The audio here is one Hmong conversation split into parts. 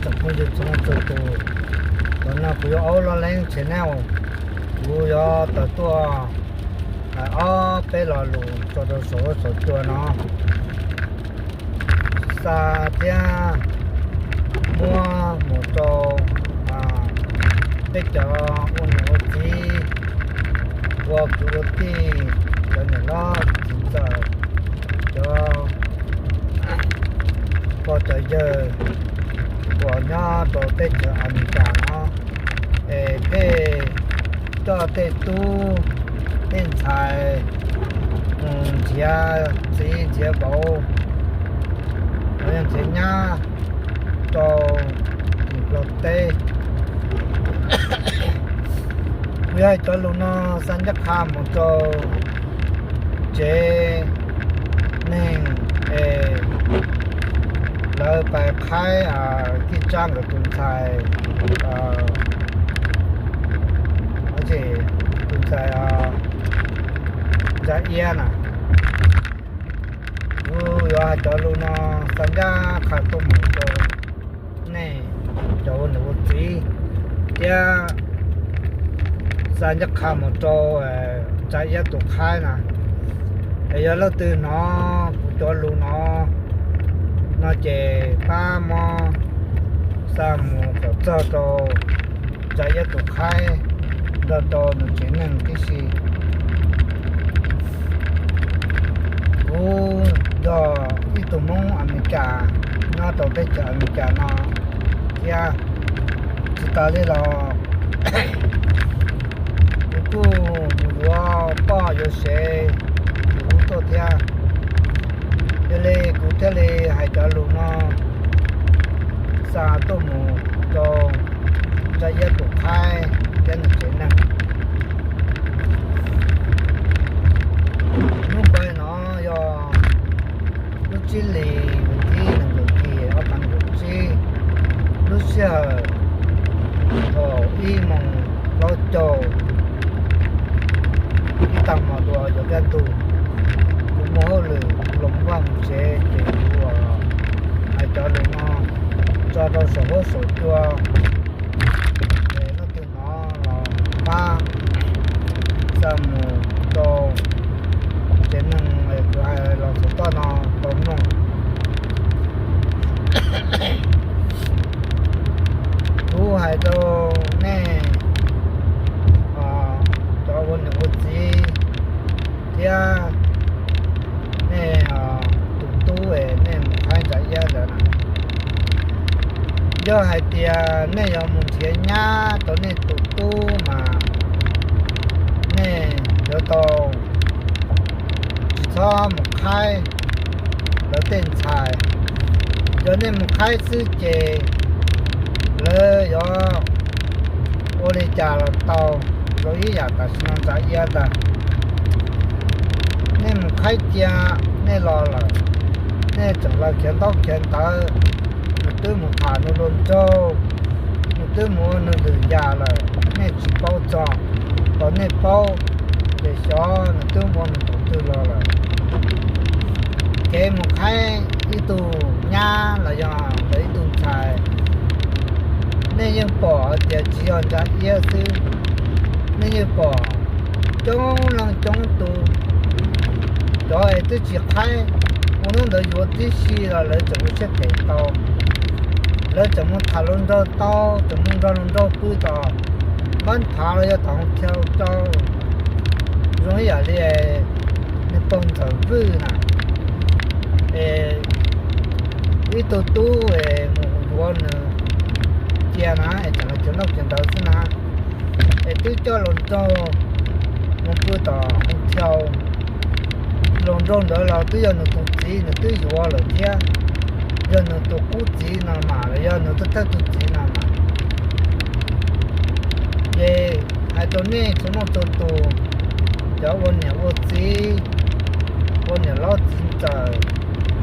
Tsoom phooj ywg txhua leej txhua tus, ntawm no kuv yog Aub Loj Leeb channel, kuv yuav tawm tuaj hais ob peb lo lus tso rau saum huab saum cua no, xa thiab muab mus rau peb cov ua niam ua txiv, ua kwv ua tij, cov niam hlob txiv ntxawm, cov pog cov yawg uas nyob rau teb chaws Amelikas no, es thiaj coj tej tub tej ntxhais mus nrhiav txiv nrhiav vauv, los yog nrhiav nyab rau tim Nplog teb. Kuv yog hais cov lus no xa ncaj qha mus rau tsev neeg es lawv pais qhaib Kij Tsab nkawd tus ntxhais, tus ntxhais Ntsa Iab na. Kuv yuav hais cov lus no xa ncaj qha tuaj mus rau nej cov ua niam ua txiv thiab xa ncaj qha mus rau Ntsa Iab tus qhaib na. Es yog leej twg hnov kuv cov lus no, no ces pab muab xa mus kom txog rau Ntsa Iab tus qhaib nrog rau nws tsev neeg tib si. Kuv yog ib tug Hmoob Amelikas nyob rau teb chaws Amelikas no thiab. Tsis tas li los kuv kuj mus yuav poj yuav sev yus ub tuaj thiab. Yog li kuv thiaj li hais cov lus no xa tuaj mus rau Ntsa Iab tus qhaib thiab nws tsev neeg. Hnub pib no yog lub tsib hlis vas thib nees nkaum kis ob phav nees nkaum tsib, lub sij hawm thaum ib moos plaub caug, ib tag hmo dua yuav kaj ntug. Kuv muaj hauj lwm los vaj mus tsev ces kuv hais cov lus no tso rau saum huab saum cua, es leej twg hnov los pab xa mus rau tsev neeg kuv hais los saum toj no tau mloog. Kuv hais rau nej cov ua niam ua txiv thiab nej tus tub es nej mus qhaib Ntsa Iab ntawd na, yog hais tias nej yuav mus nrhiav nyab rau nej tus tub mas nej yuav tau tsis txhob mus qhaib lawv tej ntxhais. Yog nej mus qhaib xwb ces lawv yuav ua li cas los tau, zoo ib yam tam sim no Ntsa Iab ntag. Nej mus qhaib cia, nej los lawm, nej tseem los khiav ntaub khiav ntawv, nws twb mus tham nws hluas nraug, nws twb mus ua nws lwm yam lawm, nej tsis paub txog. Thaum nej paub ces xyov nws twb mus ua nws tus twg los lawm. Kev mus qhaib ib tug nyab los yog ib tug ntxhais, nej yeej pom hais tias tsis yog Ntsa Iab xwb, nej yeej pom coob leej coob tus, cov es twb tsis qhaib, ua hnub ntawd yuav tib si los lawv tseem ua siab phem tau, lawv tseem mus tham hluas nraug tau, tseem mus nrog hluas nraug pw tom npab phav los yog tom hoo thau rau, zoo ib yam li nws pog ntxawm Vwj na, es ib tug tub es mus yuav nws cia na, es tseem los khiav ntaub khiav ntawv xwb na, es twb coj hluas nraug mus pw tom hoo thau. Hluas nraug ntawd los twb yog nws tus txiv, nws twb yuav lawm thiab, yog nws tus qub txiv no mas los yog nws tus thawj tus txiv no mas. Ces hais rau nej txhua leej txhua tus, cov ua niam ua txiv, ua niam hlob txiv ntxawm,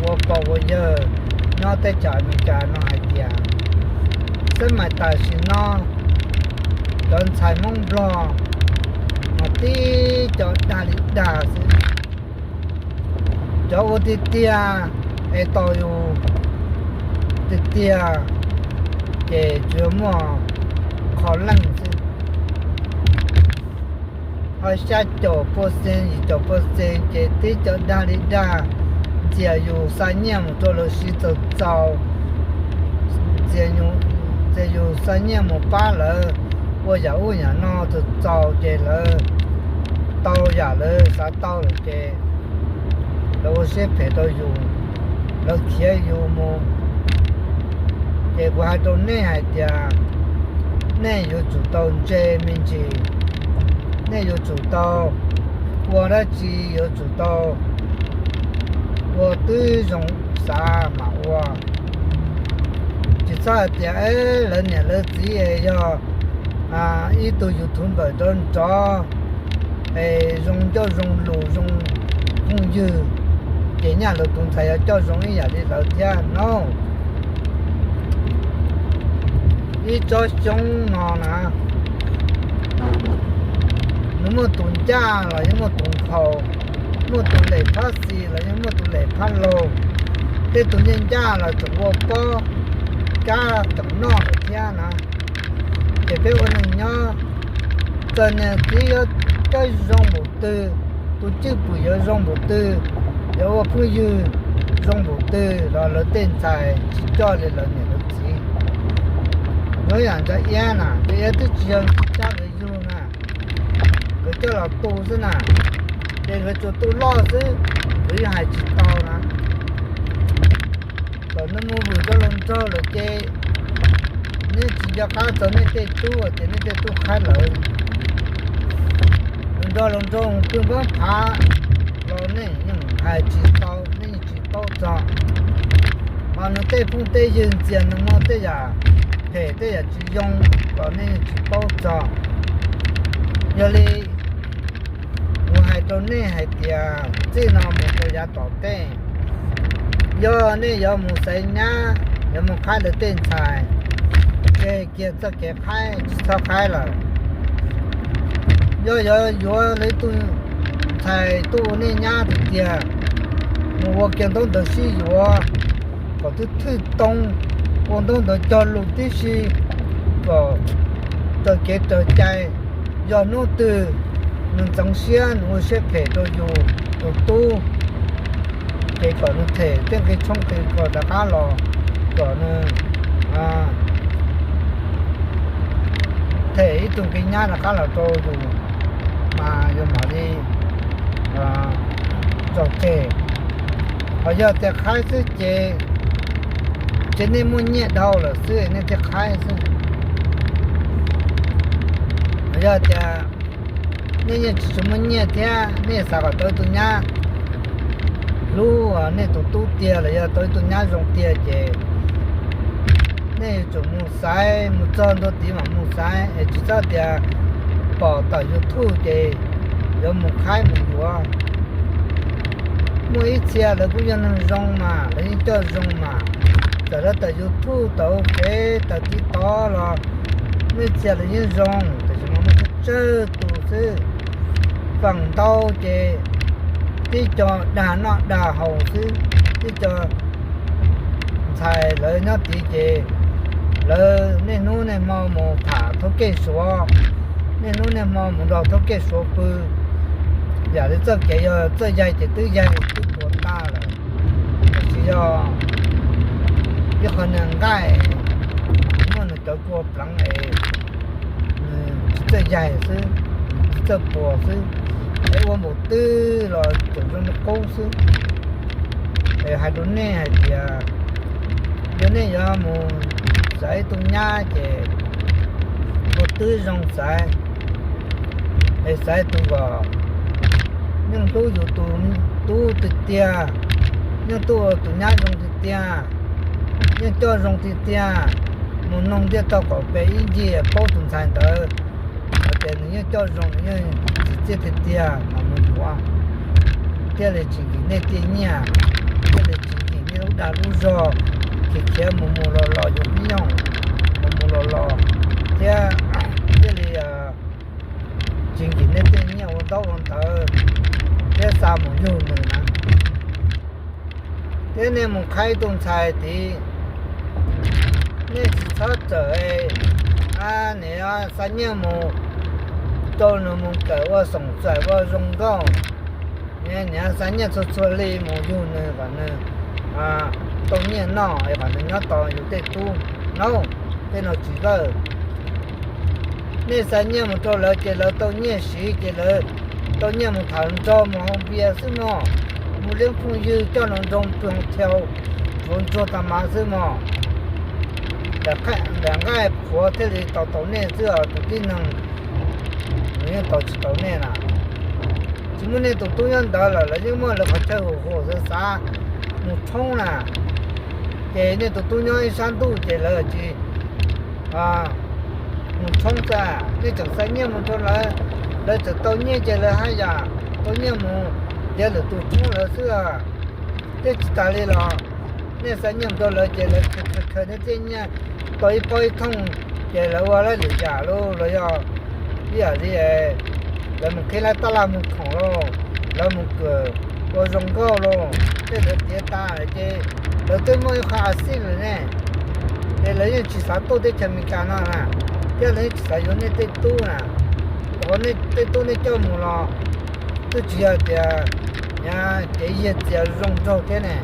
ua pog ua yawg nyob teb chaws Amelikas no hais tias, xab mais tam sim no cov ntxhais Hmoob Nplog mas tib co dag li dag xwb. Cov ua tiag tiag es tos yus tiag tiag, ces tsuas yog muaj qho leej xwb. Ho xya caum pua xees, yim caum pua xees ces tib co dag li dag, ntxias yus xa nyiaj mus rau lawv siv txaus txaus, ntxias yus xa nyiaj mus pab lawv ua yam ub yam no txaus txaus ces lawv tau yam lawv xav tau lawm ces lawv ua siab phem rau yus, lawv khiav yus mus. Ces kuv hais rau nej hais tias nej yuav tsum tau ntse me ntsis, nej yuav tsum tau ua dab tsi yuav tsum tau ua twb zoo xav mam ua. Tsis txhob hais tias lawv niam lawv txiv yog ib tug YouTuber nrov nrov, es zoo ncauj zoo lus zoo phooj ywg, ces nyaj lawv tus ntxhais yuav coj zoo ib yam li lawv thiab no. Ib tsob xyoob no na, nws muaj tus ncaj los yeej muaj tus nkhaus, muaj tus lem phab xis los yeej muaj tus lem phab laug. Tej tus ncaj ncaj los tseem ua pob kab tseem noj lawm thiab na. Ces peb ua neeg nyob, txawm niam txiv yuav coj zoo npaum twg, tus cwj pwm yuav zoo npaum twg, yuav ua phooj ywg zoo npaum twg los lawv tej ntxhais tsis coj li lawv niam lawv txiv. Zoo yam Ntsa Iab na, Ntsa Iab twb tsis yog coj lawv yug na, nkawd coj los tu xwb na, ces nkawd tsuas tu loj xwb, nkawd yeej hais tsis tau na. Thaum nws mus vwm rau hluas nraug lawm ces nws tsis nco qab txog nej tej tub ces nej tej tub qhaib lawv. Hluas nraug hluas nraug pw npab phav los nej yeej hais tsis tau, nej yeej tsis paub txog. Ho nws tej phooj tej ywg ntxias nws muaj tej yam phem tej yam tsis zoo los nej yeej tsis paub txog. Yog li kuv hais rau nej hais tias txij no mus rau yav tom ntej, yog nej yuav mus xaiv nyab, yuav mus qhaib lawv tej ntxhais, tseg kiag txoj kev qhaib, tsis txhob qhaib lawm. Yog yuav yuav lawv tus ntxhais tuaj ua nej nyab tiag tiag, mus ua kiag ntaub ntawv sib yuav kom twb thwj too, ua ntaub ntawv cog lus tib si kom raws kev raws cai. Yog hnub twg nws ntxeev siab, nws ua siab phem rau yus tus tub, ces kom nws them tej nqi tshoob nqi kos rov qab los, kom nws them ib tug nqi nyab rov qab los rau yus, mas yus mam li tso tseg. Ho yog tias qhaib xwb ces, ces nej muaj nyiaj dhau lawm xwb nej thiaj qhaib xwb. Ho yog tias nej yeej tsis tshua muaj nyiaj thiab nej xav kom tau ib tug nyab hlub nej tus tub tiag los yog tau ib tug nyab zoo tiag ces nej yuav tsum mus xaiv, mus txog ntua tid mam mus xaiv, es tsis txhob tias pom tawm YouTube ces yuav mus qhaib mus yuav. Muaj ib txhia lawv kuj yog neeg zoo mas lawv yeej coj zoo mas, txawm lawv tawm YouTube tawm ua kev tawm TikTok los muaj ib txhia lawv yeej zoo, tiam sis mas muaj tsawg tsawg tus xwb. Feem ntau ces tib co dag noj dag haus xwb, tib co ntxhais lawv nyob tid ces lawv niaj hnub niaj hmo mus tham thoob kej Suav, niaj hnub niaj hmo mus nrog thoob kej Suav pw. Yam li txoj kev yog txawj yaig ces twb yaig twb puas tag lawm, tiam sis yog ib qho niag nqaij muaj nws cov kua pleev es nws tsis txawj yaig xwb, tsis txawj puas xwb, es ua npaum twg los tseem zoo li qub xwb. Es hais rau nej hais tias, yog nej yuav mus xaiv ib tug nyab ces ua twb zoo xaiv, es xaiv tus kom yeej hlub yus tus tub tiag tiag, yeej tuaj ua tus nyab zoo tiag tiag, yeej coj zoo tiag tiag. Mus noog thiaj tau kom pem ib ncig paub tus ntxhais ntawd hais tias nws yeej coj zoo, nws yeej txiv txiaj tiag tiag mas mus yuav, thiaj li tsis nkim nej tej nyiaj, thiaj li tsis nkim nej lub dag lub zog, khiav khiav mus mus los los yuav hnub nyoog mus mus los los, thiab thiaj li tsis nkim nej tej nyiaj ua ntaub ua ntawv thiab xa mus yug nws na. Thiab nej mus qhaib tus ntxhais tid, Nej tsis txhob txawm niam xa nyiaj mus rau nws mus kawm ua xoom txais ua zoo nkauj, niam xa nyiaj txhua txhua hli mus yug nws kom nws tau nyiaj noj es kom nws nyob tos yus tej tub. No, tej no tsis lawj. Nej xa nyiaj mus rau lawv ces lawv tau nyiaj siv ces lawv tau nyiaj mus tham nrog mus haus npias xwb mog, mus liab phooj ywg coj nroo nroo pw hau thiau, tsuav ntsuag tag mas xwb mog. Nram nqaij qhuav thiaj li tau tau nej xwb os tus tib neeg, nws yeej tau tsis tau nej na. Tsis muaj nej tus tub nyob ntawd lawm, lawv yeej muaj lawv qhov chaw huam huam xav xav mus tshoob na. Ces nej tus tub nyob ib sab ntuj ces lawv tsis mus tshoob xwb, nej tseem xa nyiaj mus rau lawv, lawv tseem tau nyiaj ces lawv haj yam tau nyiaj mus ntiav lwm tus tshoob lawv xwb. Thiab tsis tas li los nej xa nyiaj mus rau lawv ces lawv khaws khaws nej tej nyiaj tau ib pob ib thooj, ces lawv ua lawv lwm yam lauj, los yog ib yam li lawv mus qhib lawv taj laj mus khoom lauj, lawv mus kawm ua zoo nkauj lauj, tej lawv tiav tas lawm ces lawv twb muaj ib qho a xij lawm ne. Ces lawv yeej tsis xav tuaj teb chaws Amelikas no na, thiab lawv yeej tsis xav yuav nej tej tub na. Ua nej tej tub nej coj mus los twb tsis yog tias kev yiag txias zoo nraug thiab ne.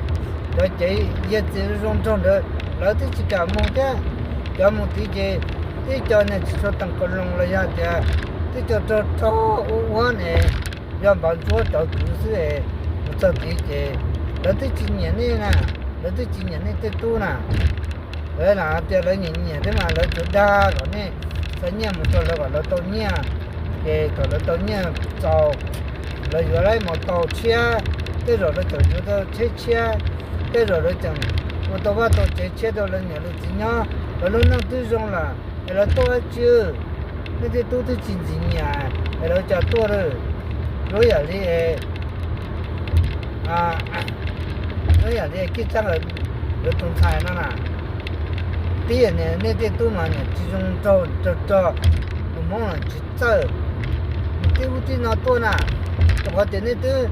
Cov kev yiag txias zoo nraug ntawd lawv twb tsis kam mus thiab. Cov mus tid ces twb cov niag tsis tshua teem kaus loos los yog tias twb cov rog rog ub ua ne, yog npawv ntsuab cov kwv xwb es mus txog tid ces lawv twb tsis nyiam nej na, lawv twb tsis nyiam nej tej tub na. Lawv lam tias lawv nyiam nyiam thiab mas lawv tsuas dag kom nej xa nyiaj mus rau lawv kom lawv tau nyiaj, ces kom lawv tau nyiaj txaus, lawv yuav lawv mus tau tshiab, tej zaum lawv tseem yuav tau tsheb tshiab, tej zaum lawv tseem ua tau vaj tau tsev tshiab rau lawv niam lawv txiv nyob, lawv lub neej twb zoo lawm es lawv tuaj dab tsi? Nej tej tub twb tsis ntxim nyiam es lawv cas tuaj lawm? Yuav yam li yuav yam li Kib Txeeb lawv tus ntxhais no na, tib yam nej tej tub mas niam tsis zoo nraug rog rog, tus hmoob los tsis txawj, nws tib ub tib no tuaj na, rau qhov tias nej twb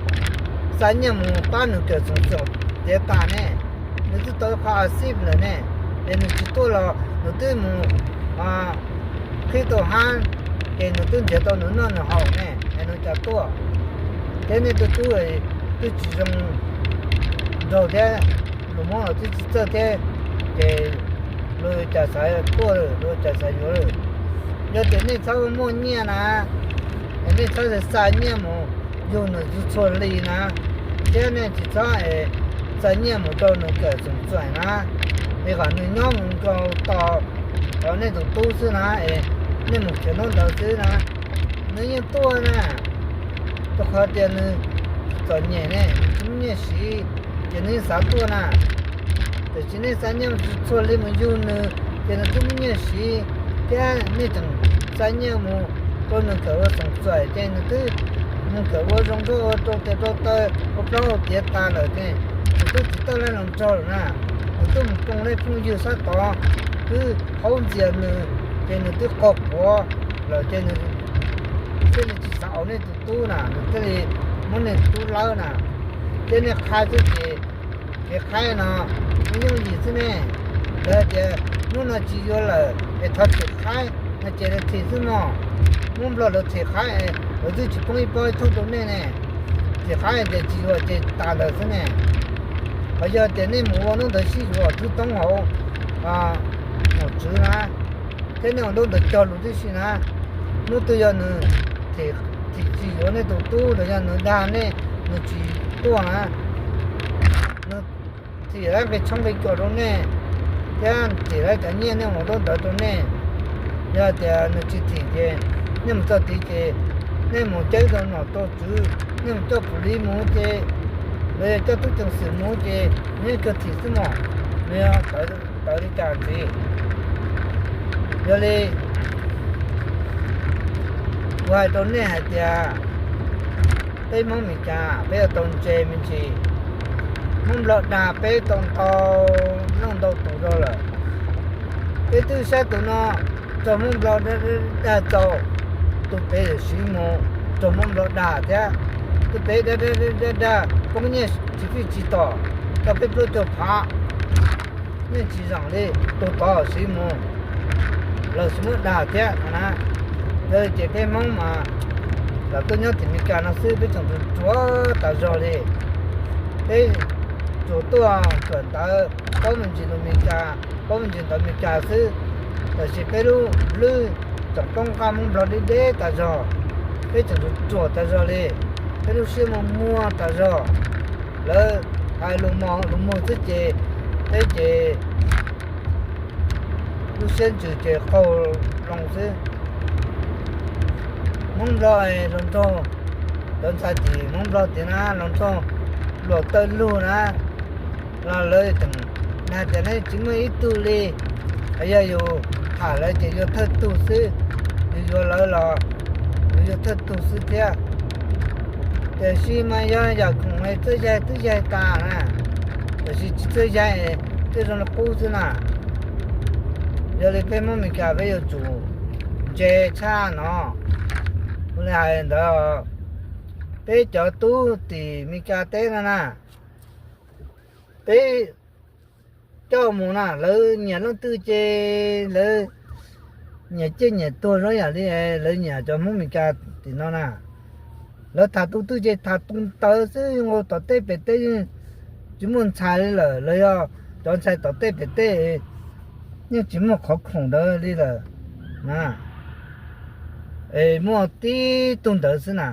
xa nyiaj mus pab nws kawm xoom txais tiav tas ne, nws twb tau ib qho a xij lawm ne, es nws tsis tuaj los nws twb mus qhib tau hab, ces nws twb nrhiav tau nws noj nws haus ne, es nws cas tuaj? Thiab nej tus tub twb tsis zoo nraug thiab, lus hmoob los twb tsis txawj thiab, ces luag cas xav tuaj lawm, luag cas xav yuav lawm? Yog tias nej txhob muaj nyiaj na, es nej txhob xa nyiaj mus yug nws txhua hli na, thiab nej tsis txhob xa nyiaj mus rau nws kawm xoom txais na, es kom nws nyob mus nkaus tos nej tus tub xwb na, es nej mus khiav nub ntawd xwb na, nws yeej tuaj na. Rau qhov tias nws txom nyem ne, nws tsis muaj nyiaj siv, ces nws yeej xav tuaj na. Tiam sis nej xa nyiaj txhua hli mus yug nws, ces nws twb muaj nyiaj siv, thiab nej tseem xa nyiaj mus rau nws kawm ua xoom txais, ces nws twb mus kawm ua zoo nkauj ua rau tes rau taw ua plaub hau tiav tas lawm, ces nws twb tsis txawj leej hluas nraug lawm na. Nws twb mus poob leej phooj ywg sab tod, twb haub ntxias nws, ces nws twb qaug quav lawm, ces nws thiaj li tsis xav ua nej tus tub na, nws thiaj li muab nej tub lawb na. Thiab nej qhaib xwb ces kev qhaib no yeej yooj yim xwb ne. Lawv hais tias hnub no tsis yuav lawm es thov them qhaib no ces lawv them xwb mog. Hmoob Nplog lawv them qhaib, lawv twb tsis poob ib pob ib thooj rau nej ne. Them qhaib tias tsis yuav ces tas lawm xwb ne. Qhov yog tias nej mus ua hnub ntawd sib yuav thwb toob hauv nom tswv na, thiab nej ua ntaub ntawv cog lus tib si na, hnub twg yog nws them tsis yuav nej tus tub los yog nws dag nej, nws tsis tuaj na, nws them lawv nqe tshoob nqe cuam rau nej, thiab them lawv cov nyiaj nej ua ntaub ntawv rau nej. Yog tias nws tsis them ces nej mus txog tid ces nej mus ceeb rau nom rau tswv, nej mus coj pum li mus ces, los yog coj tub ceev xwm mus ces nws yeej cuag them xwb mog, nws yog tawv li cas ntxiv. Yog li kuv hais rau nej hais tias peb Hmoob Mes Kas peb yuav tau ntse me ntsis. Hmoob Nplog dag peb tau ntau leej ntau tus rau lawm. Peb twb saib tus no raug Hmoob Nplog dag txaus, tus pem yawm siv mus raug Hmoob Nplog dag thiab, tus pem dag dag dag dag poob nyiaj tsis fij tsis tom, tau peb plaub caug phav. yeej tsis zaum li, tus tod siv mus, los sis muab dag thiab no na. Yog li ces peb Hmoob mas lam tuaj nyob tim Meskas no xwb peb tseem ruam ruam tas zog li. Peb tsuas tuaj kawm ntawv, paub me ntsis lus Meskas, paub me ntsis ntawv Meskas xwb, tab sis peb lub hlwb tseem poob qab Hmoob Nplog deb deb tas zog, peb tseem ruam ruam tas zog li, peb lub siab muag muag tas zog. Lawv hais lus mos lus muag xwb ces peb ces lub siab ntsws ces qaug loo xwb. Hmoob Nplog hluas nraug, cov ntxhais tim Hmoob Nplog tim na, hluas nraug luam tawj lug na, los lawv tseem hais tias neb tsis muaj ib tug li, yog yus tham lawv ces yuav thawj tug xwb, yus yuav lawv los yus yuav thawj tug xwb thiab. Tiam sis mas yog yam khoom txawj yaig twb yaig tas na, tab sis tsis txawj yaig thiaj zoo li qub xwb na. Yog li peb Hmoob Meskas peb yuav tsum ntse tshaj no. Ua li hais ntawd, peb cov tub tim Meskas teb no na, peb coj mus na lawv nyiam leej twg ces lawv nyiam ciaj nyiam tuag zoo yam li lawv nyiam cov Hmoob Meskas tim no na. Lawv tham tus twg ces tham tus ntawd xwb, nkaus tom tej pem teb yeej tsis muaj ntxhais li lawm, los yog cov ntxhais tom tej pem teb yeej tsis muaj qhov khoom ntawd li lawm na. Es muaj tib tug ntawd xwb na.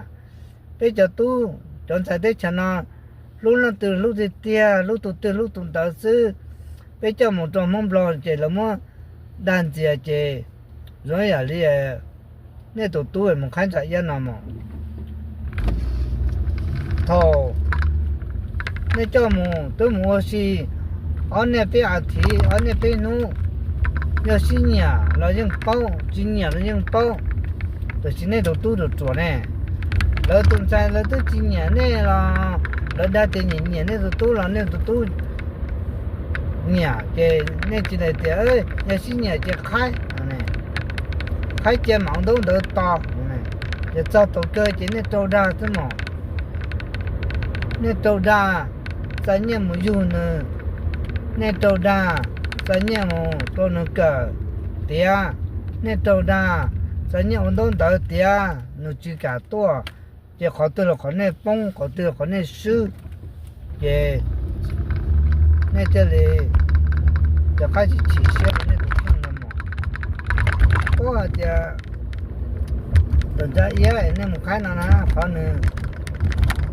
Peb cov tub cov ntxhais teb chaws no hlub leej twg hlub tiag tiag, hlub tus twg hlub tus ntawd xwb. Peb coj mus rau Hmoob Nplog ces lawv muab dag ntxias ces zoo yam li nej tus tub mus qhaib ntsa iab no mog. Thaum nej coj mus twb mus ua si ob niaj peb as thiv, ob niaj peb hnub, yog sib nyiam los yeej paub, tsis nyiam los yeej paub. Tab sis nej tus tub ruam ruam ne, lawv tus ntxhais lawv twb tsis nyiam nej los lawv dag tias nyiam nyiam nej tus tub los nej tus tub nyiam ces nej tsis hais tias yog sib nyiam ces qhaib, qhaib cia mam ua ntaub ntawv tos. Ces txog thaum kawg ces nej raug dag xwb mog. Nej raug dag, xa nyiaj mus yug nws, nej raug dag, xa nyiaj mus rau nws kawm tiav, nej raug dag, xa nyiaj ua ntaub ntawv tiav nws tsis kam tuaj, ces qhov twg los qhov nej poob, qhov twg los qhov nej swb, ces nej thiaj li rov qab tsis chim siab rau nej tus kheej no mog. Paub hais tias tus ntxhais iab nej mus qhaib no na, qhov nws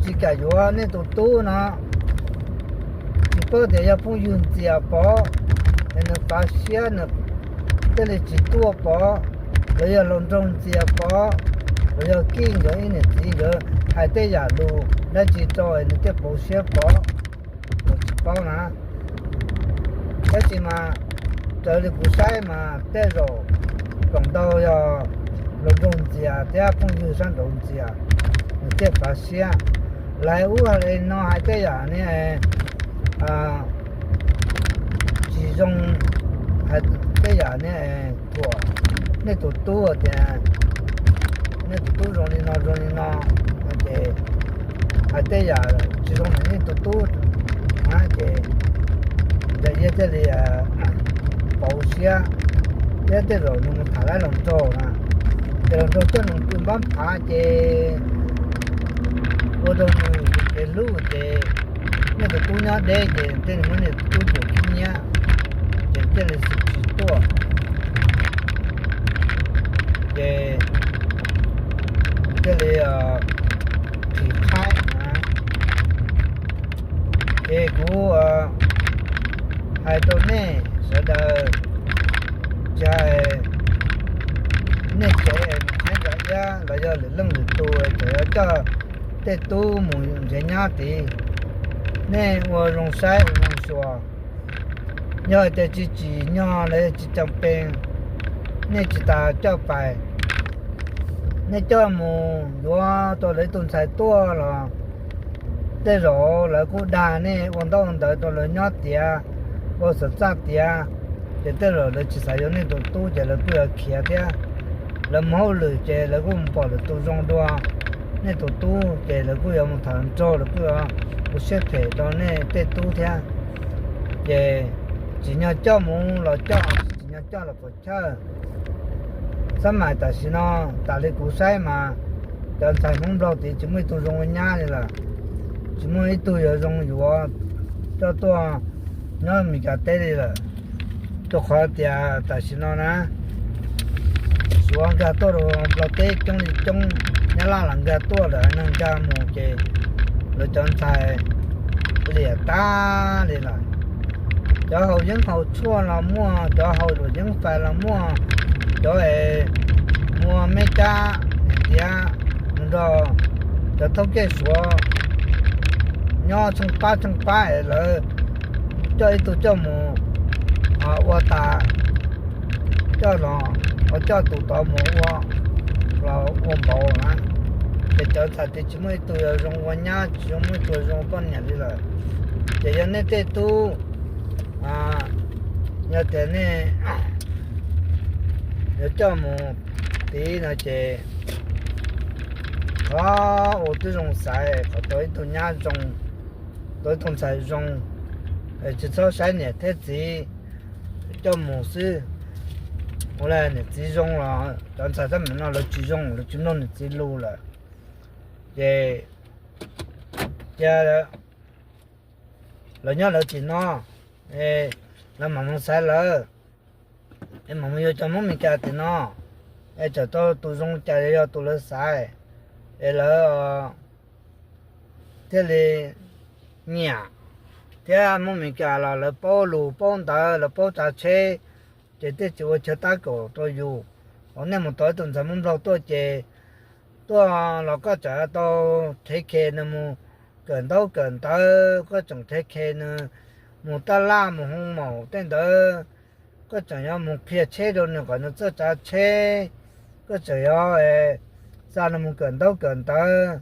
tsis kam yuav nej tus tub no, tsis paub tias yog phooj ywg ntxias pov, es nws fav siab nws thiaj li tsis tuaj pov, los yog hluas nraug ntxias pov, los yog kij nkawd ib niam txiv nkawd hais tej yam lus dab tsi rau es nws thiaj pauv siab pov, kuv tsis paub na. Tab sis mas raws li kuv saib mas tej zaum feem ntau yog hluas nraug ntxias thiab phooj ywg sab nraud ntxias, nws thiaj fav siab. Lawv ub hais li no hais tej yam ne, tsis zoo, hais tej yam ne, thuam nej tus tub tias nej tus tub zoo li no zoo li no, ces hais tej yam tsis zoo li nej tus tub na, ces ntxhais iab thiaj li pauv siab, thiab tej zaum nws mus tham lawv hluas nraug na, ces hluas nraug coj nws pw npab phav ces ua rau nws kev hlub ces nej tus tub nyob deb ces thiaj li muab nej tus tub cuam khib nyiab, ces thiaj li xum tsis tuaj, ces thiaj li thim qhaib na. Ces kuv hais rau nej sawv daws, tsis hais nej tsev mus qhaib ntsa iab los yog lwm leej lwm tus tseem yuav coj tej tub mus nrhiav nyab tid, nej ua zoo saib ua zoo xyuas. Yog hais tias tsis tsim nyog los yog tsis cam pees, nej tsis tas coj pais. Nej coj mus yuav tau lawv tus ntxhais tuaj los tej zaum lawv kuj dag nej ua ntaub ua ntawv rau lawv nyob tiav, ua xov txaj tiav, ces tej zaum lawv tsis xav yuav nej tus tub ces lawv kuj yuav khiav thiab. Lawv mus hauj lwm ces lawv kuj mus pom lwm tus zoo dua nej tus tub ces lawv kuj yuav mus tham nraug, lawv kuj yuav ua siab phem rau nej tej tub thiab. Ces Tsim nyog coj mus los coj, tsim nyog coj los puas chawj. Xab mais tam sim no, tas li kuv saib mas cov ntxhais Hmoob Nplog tid tsis muaj ib tug zoo ua nyab li lawm, tsis muaj ib tug yuav zoo yuav coj tuaj nyob Meskas teb li lawm. Rau qhov tias tam sim no na, Suav nkag tuaj rau Nplog teb coob li coob, Nyab Laj los nkag tuaj lawm, neeg nkag mus ces lawv cov ntxhais liam tag li lawm. Cov haus yeeb haus tshuaj los muaj, cov haus luam yeeb fais los muaj, cov es muaj meb cab niam tiav mus nrog cov thoob kej Suav nyob tsheej pab tsheej pab es lawv coj ib tug coj mus ua tas, coj los, coj tus tod mus ua los ua npaum na. Ces cov ntxhais tias tsis muaj ib tug zoo ua nyab, tsis muaj ib tug zoo poj niam li lawm. Ces yog nej tej tub, yog tias nej yuav coj mus tid no ces thov ua tib zoo xaiv kom tau ib tug nyab zoo, tau ib tug ntxhais zoo, tsis txhob saib niam thiab txiv coj mus xwb. Ua li niam txiv zoo los cov ntxhais tab meem no lawv tsis zoo, lawv tsis mloog niam txiv lus lawm. Ces cia lawv nyob lawv tim no, lawv mam mus xaiv lawv, es mam mus yuav cov Hmoob Meskas tim no, es txawm tau tus zoo cas yog tus lawv xaiv, es lawv thiaj li nyiam. Thiab Hmoob Meskas los lawv paub lus paub ntawv, lawv paub tsav tsheb, ces thiaj tsis ua chaw tab kaum rau yus. Hos nej mus tau ib tug ntxhais Hmoob Nplog tuaj ces tuaj los koj tseem tau thev khes nws mus kawm ntaub kawm ntawv, koj tseem thev khes nws mus taj laj mus hoo maum tej ntawd, koj tseem yuav mus qhia tsheb rau nws kom nws txawj tsav tsheb, koj tseem yuav xa nws mus kawm ntaub kawm ntawv,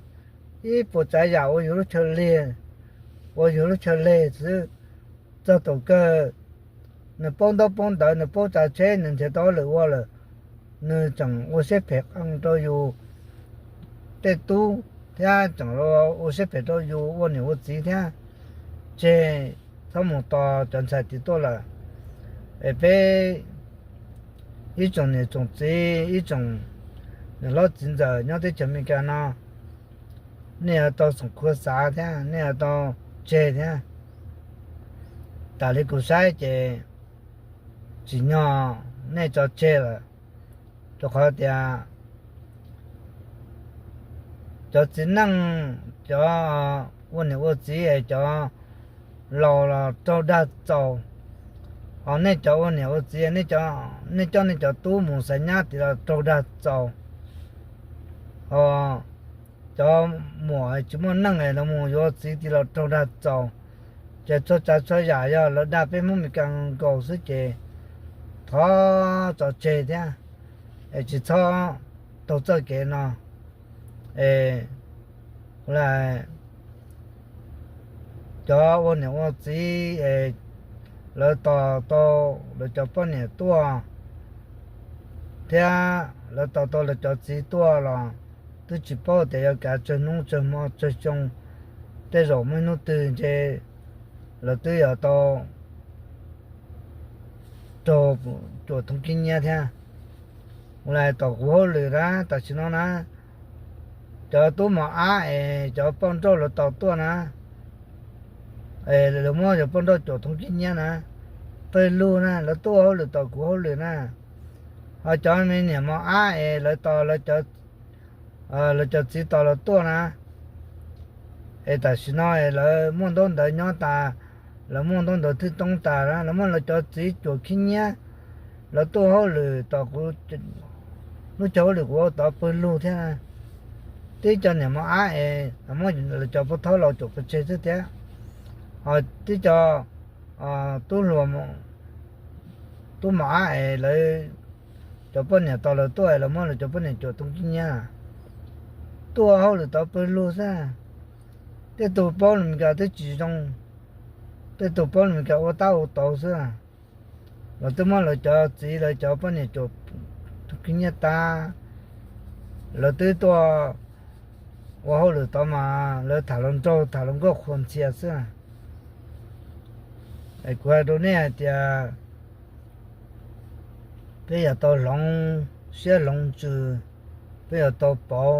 ib puas tsav yam ua yus lub chaw leg, ua yus lub chaw leg xwb. Txog thaum kawg nws paub ntaub paub ntawv, nws paub tsav tsheb, nws nrhiav tau hauj lwm ua lawm, nws tseem ua siab phem qee rau yus tej tub thiab tseem ua siab phem rau yus ua niam ua txiv thiab. Tseg, txhob mus tos cov ntxhais tid tuaj lawm. Es peb ib tsoom niam tsoom txiv, ib tsoom niam hlob txiv ntxawm nyob teb chaws Amelikas no, nej yuav tau xoom khuav xav thiab nej yuav tau tseg thiab. Tas li kuv saib ces tsim nyog nej tso tseg lawm, rau qhov tias cov txiv neej, cov ua niam ua txiv es cov laus los raug dag txaus. Hos nej cov ua niam ua txiv, nej coj nej cov tub mus xaiv nyab tid los raug dag txaus. Hos cov muam tsis muaj neej es los mus yuav txiv tid los raug dag txaus. Ces txhua tsav txhua yam yog lawv dag peb Hmoob Meskas nkaus xwb ces thov tso tseg thiab, es tsis txhob taug txoj kev no. Es cov ua niam ua txiv es lawv tos tau lawv cov poj niam tuaj thiab lawv tos tau lawv cov txiv tuaj los twb tsis paub tias yuav kav tsawg hnub tsawg hmo tsawg xyoo. Tej zaum muaj ib hnub twg ntshe lawv twb yuav tau raug cuam thoob khib nyiab thiab. Ua li tom kuv hauj lwm na, tam sim no na, cov tub mos ab es cov poj nrauj lawv tos tuaj na, lawv muab cov poj nrauj cuam thoob khib nyiab na, pawg lug na, lawv tuaj hauj lwm tom kuv hauj lwm na. Ho cov me niam mos ab es lawv tos lawv cov txiv tos lawv tuaj na, es tam sim no es lawv muaj ntaub ntawv nyob tas, lawv muaj ntaub ntawv thwj toob tas na, lawv muab lawv cov txiv cuam khib nyiab, lawv tuaj hauj lwm tom kuv lub chaw hauj lwm kuv ua tod pawg lug thiab. Tib co niam mos ab es muab lawv cov pov thawj los cuam pov tseg xwb thiab. Ho tib co tub hluas, tub mos ab es lawv cov poj niam tos lawv tuaj es lawv muab lawv cov poj niam cuam thoob khib nyiab, tuaj hauj lwm tod pawg lug xwb. Tej tus paub lus Meskas twb tsis zoo, tej tus paub lus Meskas ua tab ua tau xwb. Lawv twb muab lawv cov txiv lawv cov poj niam cuam thoob khib nyiab tag, lawv twb tuaj ua hauj lwm tod mas lawv tham hluas nraug tham hluas nkauj qhuas ntxhias xwb. Es kuv hais rau nej hais tias peb yuav tau hloov siab hloov ntsws, peb yuav tau pauv,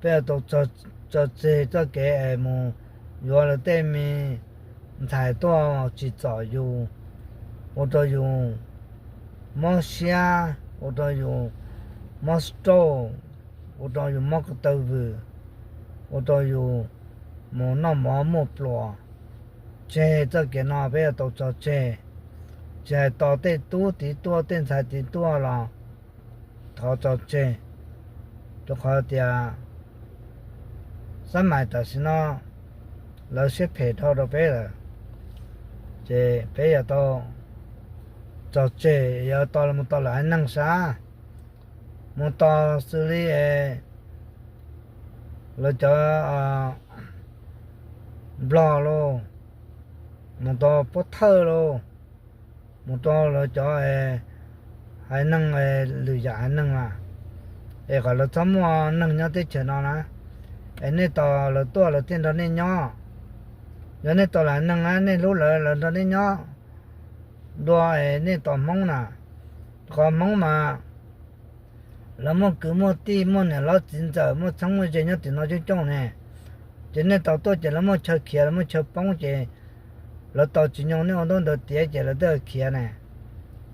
peb yuav tau tso tseg txoj kev es mus yuav lawv tej me ntxhais tuaj tsim txom yus, ua rau yus mob siab, ua rau yus mob stroke, ua rau yus mob ko taw vwm, ua rau yus mus noj mov muaj pluas. Tseg txoj kev no peb yuav tau tso tseg. Tsis hais tos tej tub tid tuaj tej ntxhais tid tuaj los thov tso tseg, rau qhov tias xab mais tam sim no lawv siab phem dhau rau peb lawm, ces peb yuav tau tso tseg, yuav tau los mus tau lawv haiv neeg sab, mus tau xws li lawv cov Nplog lauj, mus tau Pob Thawj lauj, mus rau lawv cov haiv neeg, lwm yam haiv neeg na, es kom lawv txhob muaj neeg nyob teb chaws no na, es nej tos lawv tuaj lawv thiaj nrog nej nyob. Yog nej tos lawv haiv neeg na, nej hlub lawv, lawv nrog nej nyob dua es nej tos Hmoob na. Qhov Hmoob mas lawv muaj kwv muaj tij, muaj niam hlob txiv ntxawm, muaj txheeb muaj ze nyob tim no coob coob ne. Ces nej tos tuaj ces lawv muaj chaw khiav, lawv muaj chaw poob ces lawv tos tsis nyoog nej ua ntaub ntawv tiav ces lawv twb khiav ne.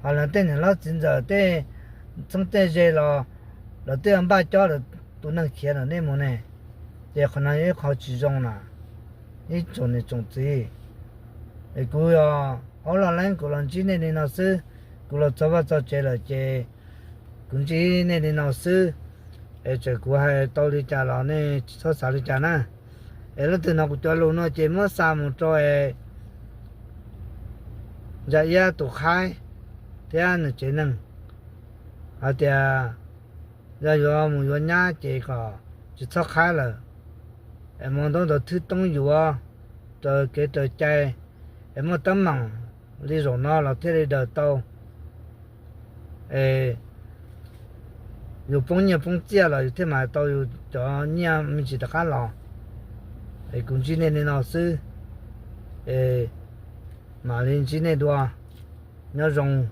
Ho lawv tej niam hlob txiv ntxawm tej txheeb tej ze los lawv twb npaj cob lawv tus neeg khiav ntawm nej mus ne. Ces qhov no yog ib qho tsis zoo na, ib tsoom niam tsoom txiv. Es kuv yog Aub Laj Leeb, kuv los ntsib nej li no xwb. Kuv los txog vaj txog tsev lawm ces kuv ntsib nej li no xwb. Es txawm kuv hais tau li cas los nej tsis txhob xav li cas na. Es leej twg hnov kuv cov lus no ces muab xa mus rau es Ntsa Iab tus qhaib thiab nws tsev neeg hais tias yog yuav mus yuav nyab ces kom tsis txhob qhaib lawm, es mus ntaub ntawv thwb toob yuav raws kev raws cai, es muaj teeb meem li zaum no los thiaj li daws tau. Es yus poob nyiaj poob txiaj los yus thiaj mam tau yus cov nyiaj me ntsis rov qab los. Es kuv ntsib nej li no xwb, es mam li ntsib nej dua. Nyob zoo.